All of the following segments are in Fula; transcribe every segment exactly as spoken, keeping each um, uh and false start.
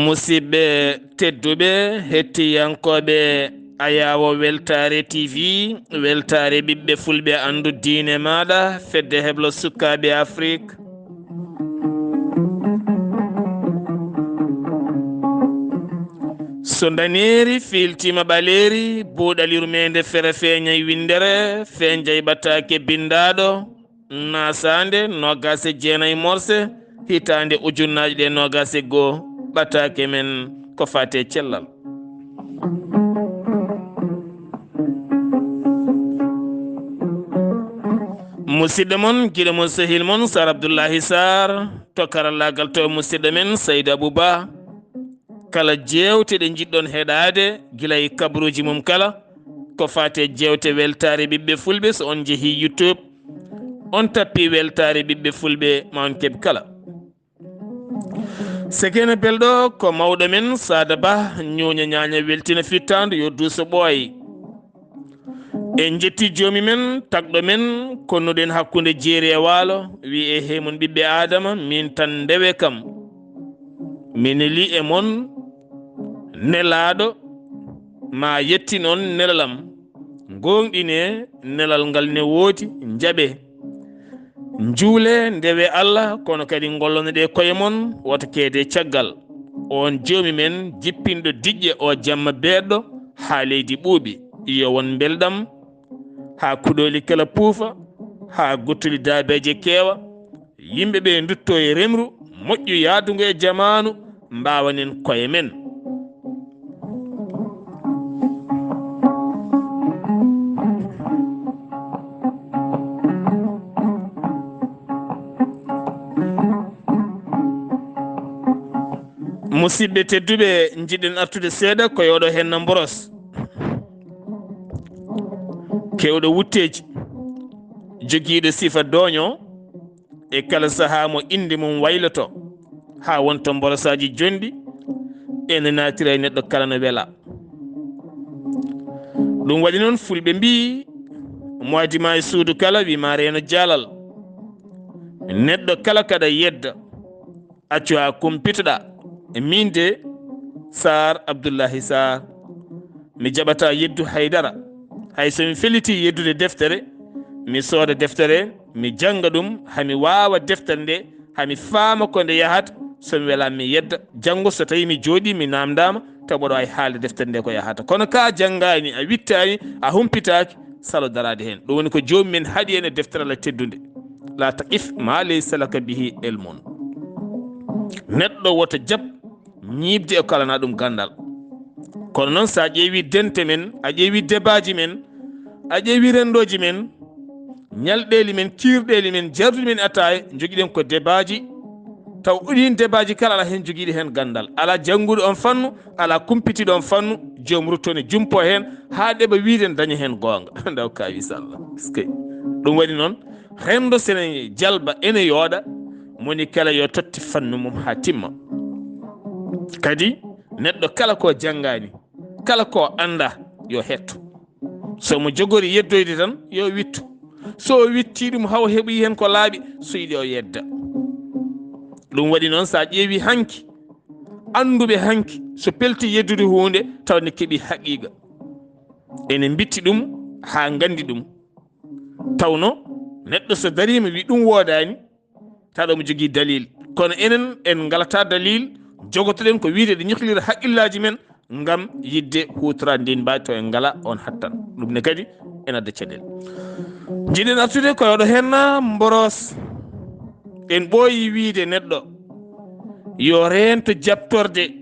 Musidɓe tedduɓe, hettiyankooɓe Ayaawo Weltaare T V, weltaare ɓiɓɓe fulɓe, anndu diine maaɗa, fedde heblo sukaaɓe Afrik. So ndaneeri fiiltiima ɓaleeri, buuɗal yurmeende fere feeñay winndere, feenjay ɓataake binndaaɗo, Nasaande noogaas e jeenay morse, hitaande ujunnaaje ɗe noogaas e goo, ɓataake men ko faati e cellal. Musidɗo mon, giɗo mon, sehil mon, Sar Abdullahi Sar, to karallaagal to musidɗo men, Saydu Abuba. Kala jeewte ɗe njiɗɗon heɗaade gila e kabaruuji mum kala, ko faati e jeewte weltaare ɓiɓɓe fulɓe, so on njehii YouTube, on tappii weltaare ɓiɓɓe fulɓe, ma on keɓ kala. Sekene belɗo ko mawɗo men Saada Bah, ñuuña ñaaña weltina fittaandu, yo duuso ɓooy. En njetti joomi men, tagɗo men, konnuɗen hakkunde jeeri e waalo, wi'i e heymon ɓiɓɓe Aadama, min tan ndewe kam. Mi neli e mon nelaaɗo, ma yettin on nelal am. Ngooŋɗinee nelal ngal ne woodi, njaɓee. Njuulee, ndewee Allah, kono kadi ngollonee koye mon, wota keedee caggal. On joomi men, jippinɗo diƴƴe o jamma beeɗɗo, haa leydi ɓuuɓi, yo won mbelɗam, haa kuɗooli kala puufa, haa guttuli daabeeje keewa, yimɓe ɓe ndutto e remru moƴƴu yaadungo e jamaanu, mbaawanen koye men. Musidɓe tedduɓe, njiɗen artude seeɗa ko yoɗo henna mboros. Kewɗo wutteeji, jogiiɗo sifa dooño, e kala sahaa mo innde mum wayloto, haa wonto mborosaaji jonɗi, ene naatira e neɗɗo kala no wela. Ɗum waɗi noon, fulɓe mbii, mo adima e suudu kala, wi ma reeno jaalal. Neɗɗo kala kaɗa yedda, accu haa kumpitoɗa. E min de, Saar Abdullahi Saar, mi jaɓata yeddu haydara. Hay so mi felliti yeddude deftere, mi sooda deftere, mi jannga ɗum, haa mi waawa deftere nde, haa mi faama ko nde yahata. So mi wela, mi yedda. Janngo so tawi mi jooɗi, mi naamndaama, taw mboɗo waawi haalde deftere nde ko yahata. Kono ka janngaani, a wittaani, a humpitaaki, salo daraade heen. Ɗum woni ko joomum en haɗi en e deftere Allah teddunde. La taqif ma laysa laka bihi ilmun. Neɗɗo woto jaɓ ñiiɓde e ko alana ɗum ganndal. Kono noon, so a ƴeewi dente men, a ƴeewi debaaji men, a ƴeewi renndooji men, ñalɗeeli men, kiirɗeeli men, jarduɗi men ataaya, njogiɗen ko debaaji. Taw ɗiin debaaji kala, alaa heen jogiiɗo heen ganndal, alaa jannguɗo oon fannu, alaa kumpitiiɗo oon fannu, joom rutto ne jumpo heen, haa ɗeɓa wiyde ne daña heen goonga. Ndaw kaawi salla. Eskey. Ɗum waɗi noon, renndo sene jalba, ene yooɗa, moni kala yo totte fannu mum haa timma. Kadi, neɗɗo kala ko janngaani, kala ko anndaa, yo hetto. So mo jogori yeddoyde tan, yo wittu. So o wittii ɗum, haw heɓoyi heen ko laaɓi, so yiɗi o yedda. Ɗum waɗi noon, so a ƴeewi hanki, annduɓe hanki, so pelti yeddude huunde, taw ne keɓi haqiiqa. Ene mbitti ɗum haa nganndi ɗum. Tawno neɗɗo so dariima wi ɗum woodaani, taɗo mo jogii dalil. Kono enen en ngalata dalil, jogotoɗen ko wiyde ɗe ñiklira haqqillaaji men ngam yiɗde huutoraade ndin mbaadi, to en ngala on hattan. Ɗum ne kadi ene adda caɗeele. Njiɗen artude ko yoɗo henna mboros. En ɓooyi wiyde neɗɗo yo reento jaɓtorde,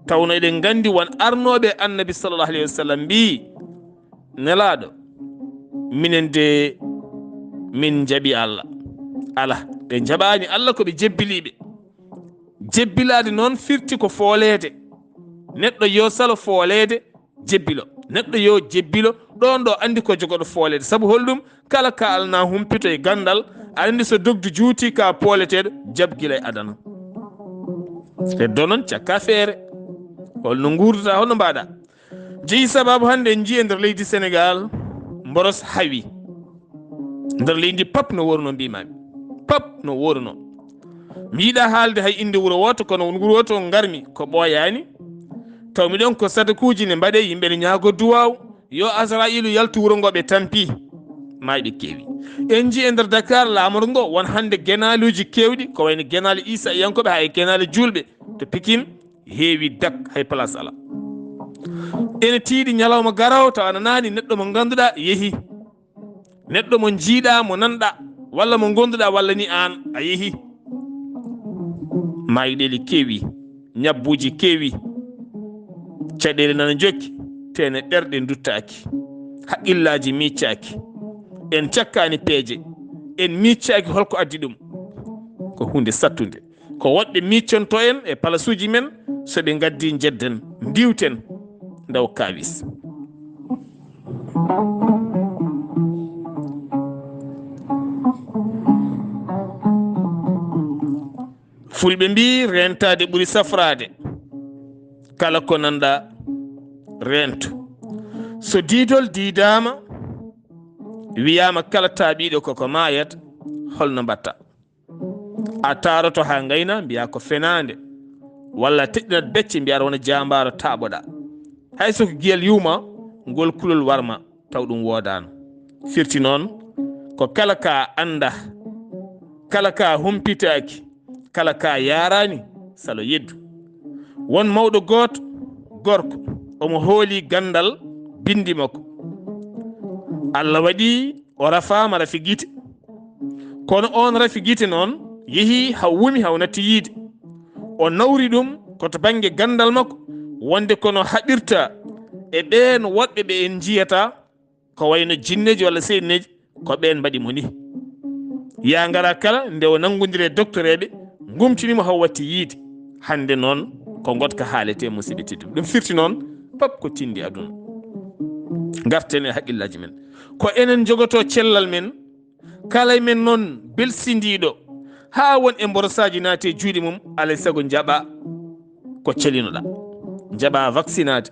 tawno eɗen nganndi won arnooɓe Annabi sallallahu alayhi wa sallam mbii, Nelaaɗo, minen de min njaɓi Allah. Alaa, ɓe njaɓaani Allah, ko ɓe jebbili ɓe. Jebbilaade noon firti ko fooleede. Neɗɗo yo salo fooleede, jebbilo. Neɗɗo yo jebbilo, Ɗon ɗo anndi ko jogoɗo fooleede. Sabu holɗum? Kala ka alna humpito e ganndal, aɗa anndi so dogdu juuti ka pooleteeɗo, jab gila e adana. Heddo noon cakka feere. Holno nguurdata, holno mbaɗa? Jeyi sababu hannde en njii e nder leydi Senegaal, mboros hawi. Nder leydi pap no woruno mbimami. Pap no woruno. Mi yiɗa haalde hay innde wuro wooto, kono won wuro wooto ngarmi ko ɓooyaani. Taw miɗon ko sadakuuji ne mbaɗe, yimɓe ne ñaago duwaaw. Yo Azra'iilu yaltu wuro ngo ɓe tampi. Maayɓe keewi. En njii e nder Dakar laamorgo ngo won hannde genaluuji keewɗi, ko wayno genaale Iisa'iyankoɓe haa e genaale juulɓe. To Pikin heewi dak hay place ala. Ene tiiɗi ñalawma garawo taw a nanaani neɗɗo mo ngannduɗaa yehi. Neɗɗo mo njiiɗaa, mo nanɗaa, walla mo ngonnduɗaa, walla ni aan a yehi. Maayɗeeli keewi, ñabbuuji keewi, caɗeele nana njokki, tene ɓerɗe nduttaaki, haqqillaaji miiccaaki. En cakkaani peeje, en miiccaaki holko addi ɗum. Ko huunde sattunde. Ko woɗɓe miicconto en e palasuuji men, so ɓe ngaddi njedden, ndiwten, ndaw kaawis. Fulɓe mbii, reentaade ɓuri safraade. Kala ko nanɗa, reentu. So diidol diidaama, wiyaama kala taaɓiiɗo koko maayat, holno mbatta? A taaroto haa ngayna, mbiya ko fenaande. Walla teƴƴinat becce, mbiya aɗa wona jaambaaro, taaɓoɗa. Hay so ko giyal yuwma, ngol kulol warma, taw ɗum woodaano. Firti noon, ko kala ka annda, kala ka humpitaaki, kala ka yaaraani, salo yeddu. Won mawɗo gooto, gorko, omo hooli ganndal binndi makko. Allah waɗi o rafaama rafi gite. Kono oon rafi gite noon yehi haw wumi haw natti yiide. O nawri ɗum ko to bannge ganndal makko, wonde kono haɓirta e ɓeen woɗɓe ɓe en njiyata, ko wayno jinneeji walla seyɗineeji, ko ɓeen mbaɗi mo ni. Ya ngara kala nde o nanngondiri e doktoreeɓe, ngumtini mo haw watti yiide. Hannde noon ko ngoɗka haalete, musidɓe tedduɓe. Ɗum firti noon, pap ko tinndi aduna. Ngarten e haqqillaaji men. Ko enen njogotoo cellal men, kala e men noon belsindiiɗo, haa won e mborosaaji naati e juuɗe mum, alay sago njaɓa ko celinoɗa. Njaɓa vaccinaade,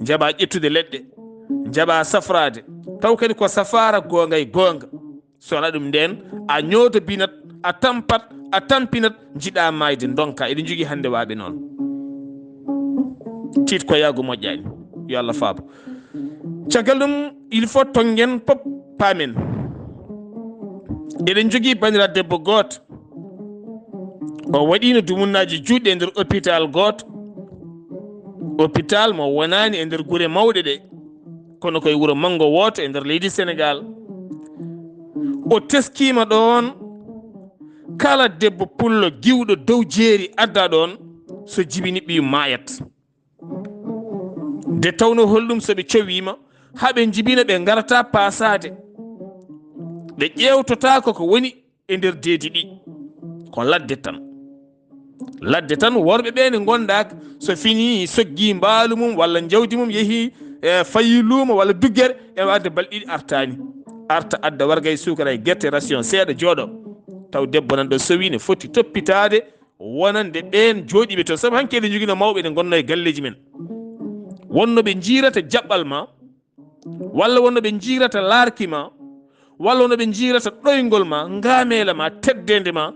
njaɓa ƴettude leɗɗe, njaɓa safraade, taw kadi ko safaara goonga e goonga. So alaa ɗum ndeen, a ñootobinat, a tampat, a tampinat, njiɗa maayde, ndonka. Eɗen njogii hannde waaɓe noon. Tiit ko yaago moƴƴaani. Yo Allah faabo. Caggal ɗum, il faut tonngen pop paamen. Eɗen njogii banndiraaɗo debbo gooto. O waɗiino dumunnaaji juutɗi e nder hôpital gooto. Hôpital mo wonaani e nder gure mawɗe ɗe, kono ko e wuro manngo wooto e nder leydi Senegaal. O teskiima ɗoon, kala debbo pullo giwɗo dow jeeri adda ɗoon, so jibini ɓiy maayat. Nde tawnoo holɗum so ɓe cowiima, haa ɓe njibina ɓe ngarata paasaade. Ɓe ƴeewtotaako ko woni e nder deedi ɗi. Ko ladde tan. Ladde tan, worɓe ɓe ne ngondaaka, so fini soggi mbaalu mum walla njawdi mum, yehi, e, fayi luumo walla duggere, e waɗde balɗe ɗiɗi artaani. Arta adda warga e suukara e gerte, ration seeɗa, jooɗo. Taw debbo nan ɗo sowi ne foti toppitaade wonande ɓeen jooɗiiɓe toon. Sabu hanki eɗen njogino mawɓe ne ngonno e galleeji men. Wonno ɓe njiirata jaɓɓal ma, walla wonno ɓe njiirata laarki ma, walla wonno ɓe njiirata ɗoyngol ma, ngaameela ma, teddeende ma.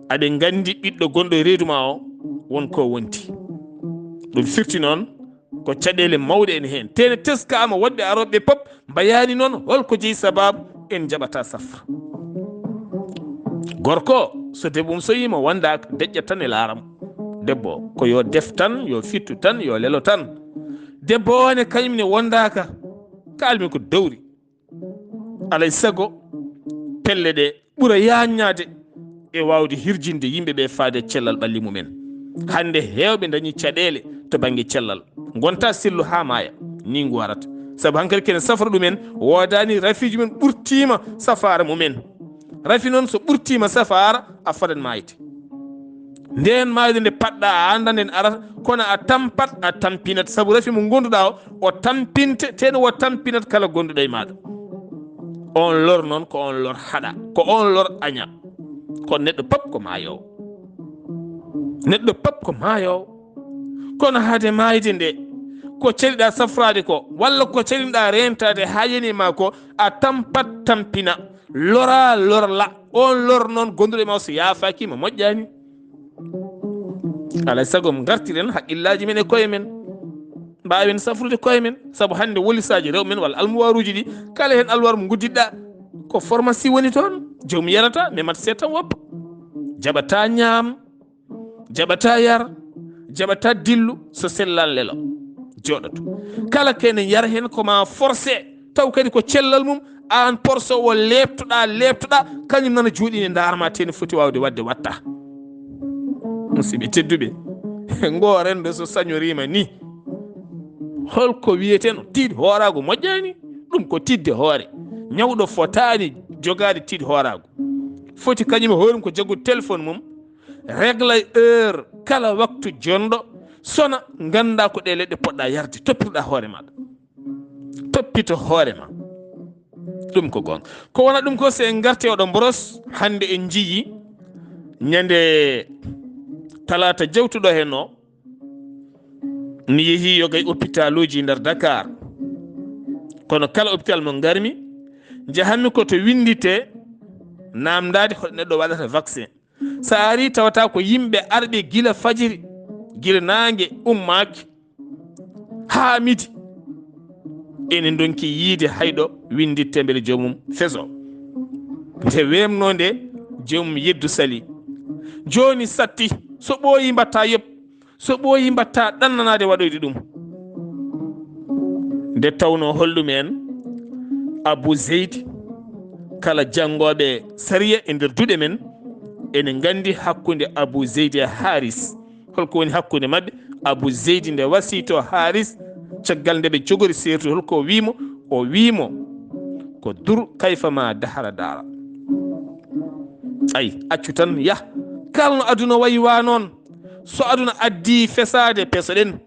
Aɓe nganndi ɓiɗɗo gonɗo e reedu ma o, won ko wonti. Ɗum firti noon, ko caɗeele mawɗe ene heen. Tene teskaama woɗɓe arooɓe pop mbayaani noon holko jeyi sababu en njaɓata safra. Gorko, so debbo mum soyiima wondaaka, deƴƴat tan e laaram. Debbo, ko yo def tan, yo fittu tan, yo lelo tan. Debbo o ne kañum ne wondaaka, kalmi ko dowri. Alay sago, pelle ɗe ɓura yaaññaade e waawde hirjinde yimɓe ɓe faade cellal ɓalli mumen. Hannde heewɓe dañi caɗeele to bannge cellal. Ngonta sellu haa maaya, ni ngu warata. Sabu hankadi kene safra ɗumen, woodaani rafiiji men ɓurtiima safaara mumen. Rafi noon so ɓurtiima safaara, a fadan maayde. Nden maayde nde paɗɗa a annda nden arata, kono a tampat, a tampinat. Sabu rafi mo ngonduɗa o, o tampinte, ten o tampinat kala gonduɗo e maɗa. On lor noon ko on lor haɗa, ko on lor aña. Kono neɗɗo pop ko maayowo. Neɗɗo pop ko maayowo. Kono haade maayde nde, ko celiɗa safraade ko, walla ko celiɗa rentade haa yani ma ko, a tampat tampina, lora lorla. On lor noon gonduɗo e ma o so yaafaaki ma moƴƴaani. Alaa e sago ngartiren haqqillaaji men e koye men. Mbaawen safrude koye men. Sabu hannde wolisaaji rewɓe men walla almuwaaruuji ɗi, kala heen almuwaar mo nguddiɗɗa, ko pharmacie woni toon. Joomum yarata, memat seeɗa tan woppa. Jaɓata ñaam, jaɓata yar, jaɓata dillu, so sellan lelo. Jooɗoto. Kala kene yara heen ko ma forcé. Taw kadi ko cellal mum, aan porso o leeptoɗa, leeptoɗa, kañum nana juuɗi ne ndaar ma te ne foti waawde waɗde watta. Musidɓe tedduɓe, ngo renndo so sañoriima ni, holko wiyeteno tiiɗ hooraagu moƴƴaani? Ɗum ko tiiɗde hoore. Ñawɗo fotaani jogaade tiiɗ hooraagu. Foti kañum e hoore mum ko jaggude téléphone mum, régla heure kala waktu jonɗo, sona, ngannda ko ɗe leɗɗe poɗɗa yarde, toppitoɗa hoore maɗa. Toppito hoore ma. Ɗum ko goonga. Ko wona ɗum ko, so en ngarti oɗo mboros, hannde en njiyi ñande talaata jawtuɗo heen o, mi yehi yogay hôpitaluuji nder Dakar. Kono kala hôpital mo ngarmi, njahanmi ko to winndite, naamndaade hoto neɗɗo waɗata vaccin. So a ari tawata ko yimɓe arɓe gila fajiri, gila naange ummaaki, haa midi. Ene ndonki yiide hayɗo winnditte mbele joomum feso. Nde weemno nde, joomum yeddu sali. Jooni satti, so ɓooyi mbatta yoɓ, so ɓooyi mbatta ɗannanaade waɗoyde ɗum. Nde tawno holɗum en Abu Zeydi, kala janngooɓe sariya e nder duɗe men, ene nganndi hakkunde Abu Zeydi e Haris. Holko woni hakkunde maɓɓe? Abu Zeydi nde wasiyto Haris, caggal nde ɓe jogori seertude, holko o wiimo? O wiimo, ko dur kayfa ma dahara dara. Ay, accu tan, yah. Kalno aduna wayi wa noon. So aduna addi fesaade, pesoɗen.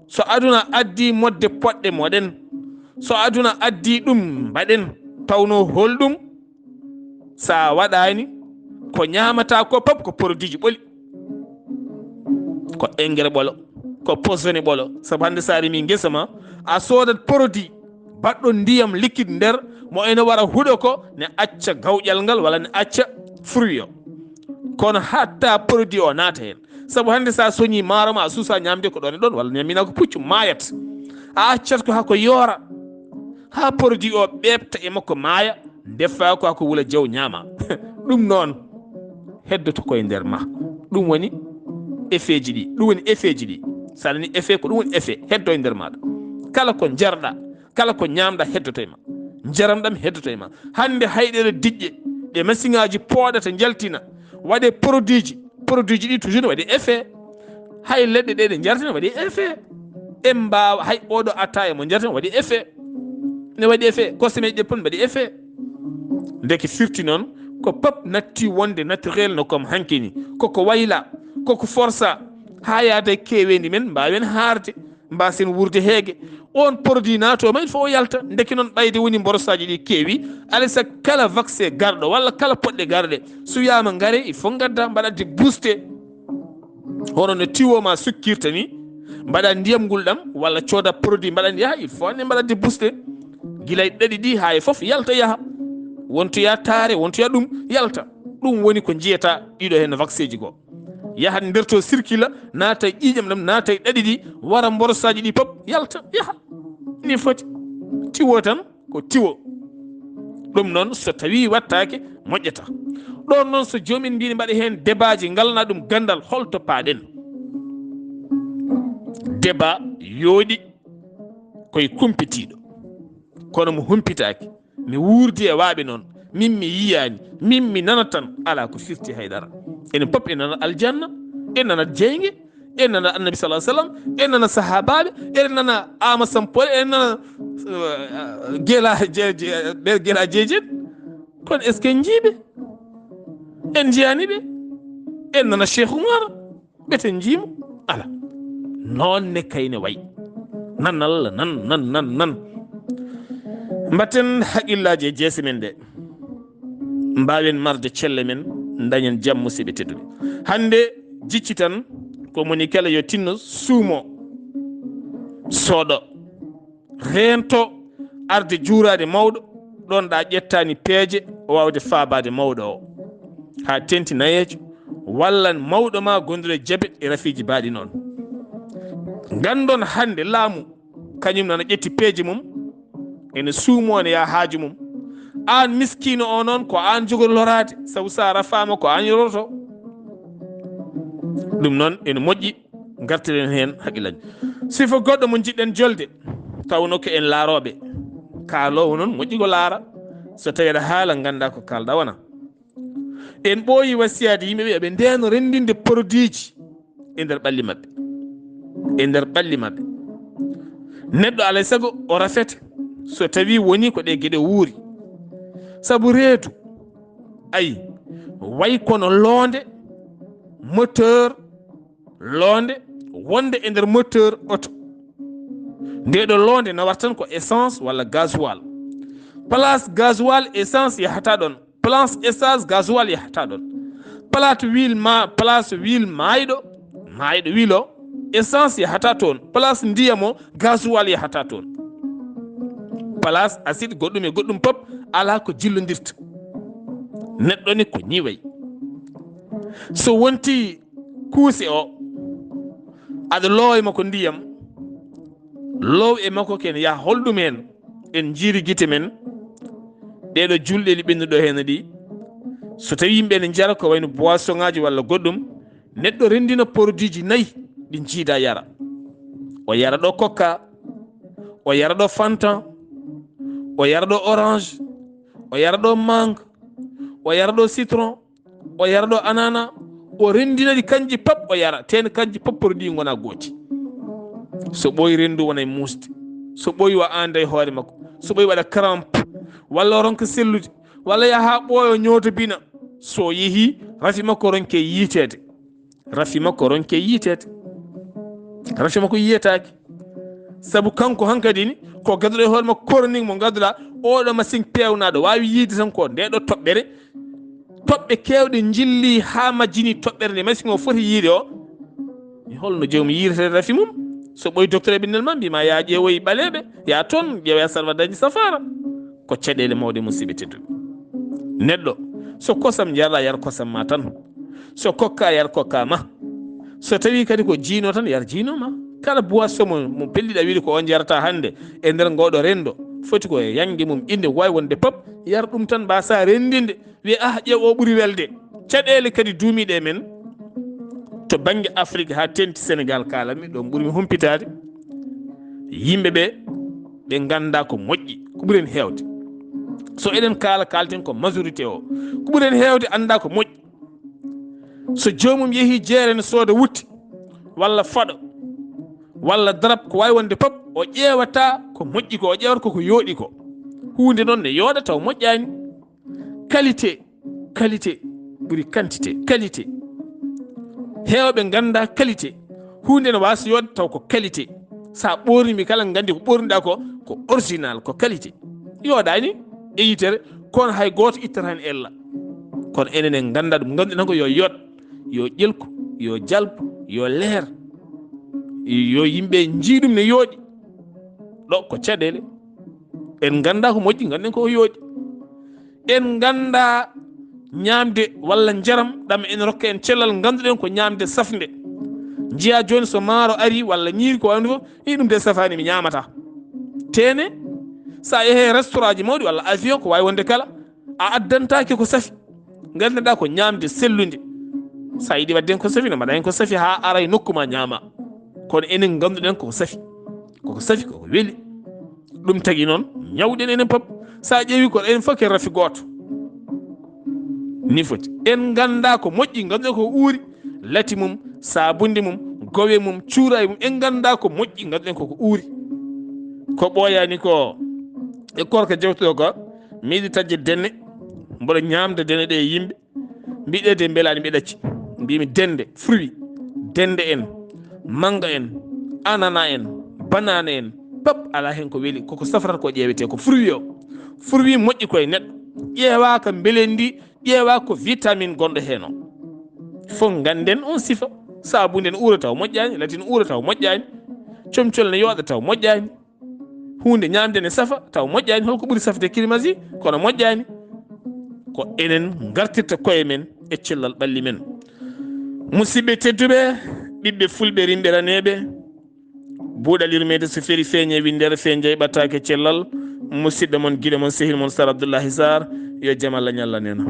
So aduna addi moɗde, poɗɗe moɗen. So aduna addi ɗum, mbaɗen. Tawno holɗum? Sa waɗaani, ko ñaamata ko pop ko produit ji ɓoli. Ko engrais ɓolo, ko poisonné ɓolo. Sabu hannde sa remi ngesa ma, a soodat produit baɗɗo ndiyam liquide nder, mo ene wara huɗo ko, ne acca gawƴal ngal walla ne acca fruit o. Kono hatta produit o naata heen. Sabu hannde sa soñi maaro ma, a suusa ñaamde ko ɗon e ɗon, walla ñamina ko puccu, maayat. A accat ko haa ko yoora. Haa produit o ɓeeɓta e makko, maaya, ndefa ko haa ko wula jaw ñaama. Ɗum noon heddoto koye nder ma. Ɗum woni effet ji ɗi. Ɗum woni effet ji ɗi. Sa nani effet, ko ɗum woni effet. Heddo e nder maɗa. Kala ko njarɗa, kala ko ñaamɗa heddoto e ma. Njaram ɗam heddoto e ma. Hannde hayɗere diƴƴe, ɗe masiŋaaji pooɗata njaltina, waɗe produit ji. Produit ji ɗi toujours ne waɗi effet. Hay leɗɗe ɗe ɗe njarata ne waɗi effet. En mbaawa hay oɗo attaaya mo njarata ne waɗi effet. Ne waɗi effet. Cosmétique ɗe pon mbaɗi effet. Ndeke firti noon ko pop natti wonde naturel no comme hankini. Koko wayla, koko forsa. Haa yaada e keeweendi men mbaawen haarde. Mbasen wuurde heege. On produit naatoma, il faut o yalta. Ndeke noon ɓayde woni mborosaaji ɗi keewi. Alay sago kala vaccin garɗo walla kala poɗɗe garɗe, so wiyaama ngare, il faut ngadda, mbaɗa débooster. Hono no tiwo ma sukkirta ni, mbaɗa ndiyam ngul ɗam, walla cooda produit, mbaɗa yaha, il faut ne mbaɗa débooster. Gila e ɗaɗi ɗi haa e fof yalta yaha. Wontoya taare, wontoya ɗum yalta. Ɗum woni ko njiyata ɗiɗo heen vaccin ji goo. Yahat nder to circule, naata e ƴiiƴam ɗam, naata e ɗaɗi ɗi, wara mborosaaji ɗi pop, yalta, yaha. Ni foti. Tiwo tan, ko tiwo. Ɗum noon, so tawi wattaake, moƴƴata. Ɗoon noon, so joomin mbiɗi mbaɗa heen debaaji, ngalna ɗum ganndal, holto paaɗen? Deba yooɗi koye kumpitiiɗo, kono mo humpitaaki. Mi wuurdi e waaɓe noon. Min mi yiyaani. Min mi nana tan. Alaa ko firti hay dara. Enen pop en nana aljanna. En nana jeynge. En nana annabi sallallahu alaihi wasallam. En nana sahaabaaɓe. En nana Ama Sampol. En nana, eh, gela, je, je, ɓe gela jeejen. Kono est-ce que en njii ɓe? En njiyaani ɓe. En nana Cheikh Oumar, ɓeten njiimo. Ala. Noon ne kayne wayi. Nan Allah, nan, nan, nan, nan. Mbatten haqqillaaji e jeese men ɗe. Mbaawen marde celle men, dañen jam, musidɓe tedduɓe. Hannde, jicci tan, ko moni kala yo tinno suumo, soodo, reento, arde juuraade mawɗo, ɗoon ɗa ƴettaani peeje waawde faabaade mawɗo o. Haa teenti nayeejo, walla mawɗo ma gonduɗo e jabe e rafiiji baaɗi noon. Nganndon hannde laamu, kañum nana ƴetti peeje mum, ene suumo, ene yaha haaju mum. Aan miskiino o noon, ko aan jogo loraade, sabu so a rafaama ko aan yoroto. Ɗum noon ene moƴƴi, ngartiren heen haqqillaaji. Sifo goɗɗo mo njiɗɗen jolde, tawno ko en laarooɓe. Kaaloowo noon moƴƴi ko laara, so tawii aɗa haala ngannda ko kaalɗa wona. En ɓooyi wasiyaade yimɓe ɓe yoɓe ndeeno renndinde produitji e nder ɓalli maɓɓe. E nder ɓalli maɓɓe. Neɗɗo alay sago o rafete so tawii woni ko ɗe geɗe wuuri. Sabu reedu, ayi, way kono loonde, moteur, loonde, wonde e nder moteur oto. Nde ɗo loonde nawata tan ko essence walla gasoil. Place gasoil, essence yahata ɗon. Place essence, gasoil yahata ɗon. Place huile ma, place huile maayɗo, maayɗo huile o, essence yahata toon. Place ndiyam o, gasoil yahata toon. Place acide, goɗɗum e goɗɗum pop, alaa ko jillondirta. Neɗɗo ne ko nii wayi. So wonti kuuse o, aɗa loowa e makko ndiyam, loow e makko ken yaha holɗum heen. En njiiri gite men, ɗeeɗo julɗe ɗi ɓennuɗo heen ɗi. So tawi yimɓe ne njara ko wayno boisson ŋaaji walla goɗɗum, neɗɗo renndina produitji nayi ɗi njiida yara. O yara ɗo coca, o yara ɗo Fanta, o yara ɗo orange, o yara ɗo mangue, o yara ɗo citron, o yara ɗo anana, o renndina ɗi kanji pop o yara, ten kanji pop produit ngona gooti. So ɓooyi renndu wona e muusde, so ɓooyi wa anda e hoore makko, so ɓooyi waɗa crampe, walla o ronka sellude, walla yaha ɓooyo ñooto bina. So yehi, rafi makko ronke yiiteede. Rafi makko ronke yiiteede. Rafi makko yiyetaake. Sabu kanko hankadi ni, ko gadduɗo e hoore makko chronique mo gadduɗa, oɗo machine peewnaɗo, waawi yiide tan ko nde ɗo toɓɓere. Toɓɓe keewɗe njilli haa majjini toɓɓere nde machine o foti yiide o. Mi holno jawmi yiirete rafi mum? So ɓooyi docteur e ɓinndel ma, mbima ya ƴeewoy ɓaleeɓe, ya toon, ƴeewoya saɗa dañi safaara. Ko caɗeele mawɗe, musidɓe tedduɓe. Neɗɗo, so kosam njarɗa, yar kosam ma tan. So kokka, yar kokka ma. So tawi kadi ko jiino tan, yar jiino ma. Kala boisson mo, mo pelliɗa wiide ko on jarata hannde e nder ngoɗo renndo, foti ko e yange mum, inde wawi wonde pop, yar ɗum tan, mbasa renndinde, wiye, ah, ƴeew o ɓuri welde. Caɗeele kadi duumiiɗe e men, to bannge Afrique haa teenti Sénégal, kaalanmi ɗoon ɓurmi humpitaade. Yimɓe ɓe, ɓe ngannda ko moƴƴi, ko ɓuri en heewde. So eɗen kaala, kaalten ko majorité o. Ko ɓuri en heewde annda ko moƴƴi. So joomum yehi jeere ne sooda wutte, walla faɗo, walla darap, ko waawi wonde pop, o ƴeewata ko moƴƴi ko, o ƴeewata koko yooɗi ko. Huunde noon ne yooɗa taw moƴƴaani. Qualité, qualité ɓuri quantité, qualité. Heewɓe ngannda qualité. Huunde ne waasa yooɗde taw ko qualité. Sa ɓoornimi kala nganndi ko ɓoorniɗa ko, ko original, ko qualité. Yooɗaani e yitere, kono hay gooto ittata heen ella. Kono enen en ngannda ɗum, ngannduɗen ko yo yoot, yo ƴelku, yo jalbu, yo leer, yo yimɓe njii ɗum ne yooɗi. Ɗo ko caɗeele. En ngannda ko moƴƴi, ngannden ko yooɗi. En ngannda ñaamde walla njaram ɗam en rokka en cellal, ngannduɗen ko ñaamde safnde. Njiya jooni so maaro ari walla ñiiri ko wayno fof, i ɗum de safaani, mi ñaamata. Tene, sa yehe restaurant ji mawɗi walla avion, ko waawi wonde kala, a addantaake ko safi. Nganndanɗa ko ñaamde sellunde. Sa yiɗi waɗde hen ko safi, no mbaɗa hen ko safi haa ara e nokku ma ñaama. Kono enen ngannduɗen ko safi. Koko safi, koko weli. Ɗum tagi noon, ñawɗen enen pop. Sa ƴeewi ko enen fof ke rafi gooto. Ni foti. En ngannda ko moƴƴi, ngannduɗen ko uuri. Lati mum, sabundi mum, gowe mum, cuuraay mum. En ngannda ko moƴƴi, ngannduɗen koko uuri. Ko ɓooyani ko e korka jewtuɗo ko, miɗi tajje dene, mboɗo ñaamda dene ɗe e yimɓe. Mbiɗe de mbelaani, mbiɗa acci. Mbimi dende, fruit, dende en, manga en, anana en, banane en, pap ala hen ko weli, koko safrata ko ƴeewete ko fruit o. Fruit moƴƴi koye neɗɗo, ƴeewa ka mbelendi, ƴeewa ko vitamine gonɗo hen o. Fof ganden on sifa. Sabu nden uura taw moƴƴani, latin uura taw moƴƴani. Comcol ne yooɗa taw moƴƴani. Hunde ñamde ne safa taw moƴƴani. Holko ɓuri safde kirmasi? Kono moƴƴani. Ko enen gartirta koye men e cellal ɓalli men. Musidɓe tedduɓe, ɓiɓɓe fulɓe rimɓe raneɓe, buuɗal yurmeede so feri feeñe winndere, feeñe ɓattaake cellal. Musidɗo mon, giɗo mon, sehil mon, Sar Abdoullahi Sar, yo jam Allah ñalla nena.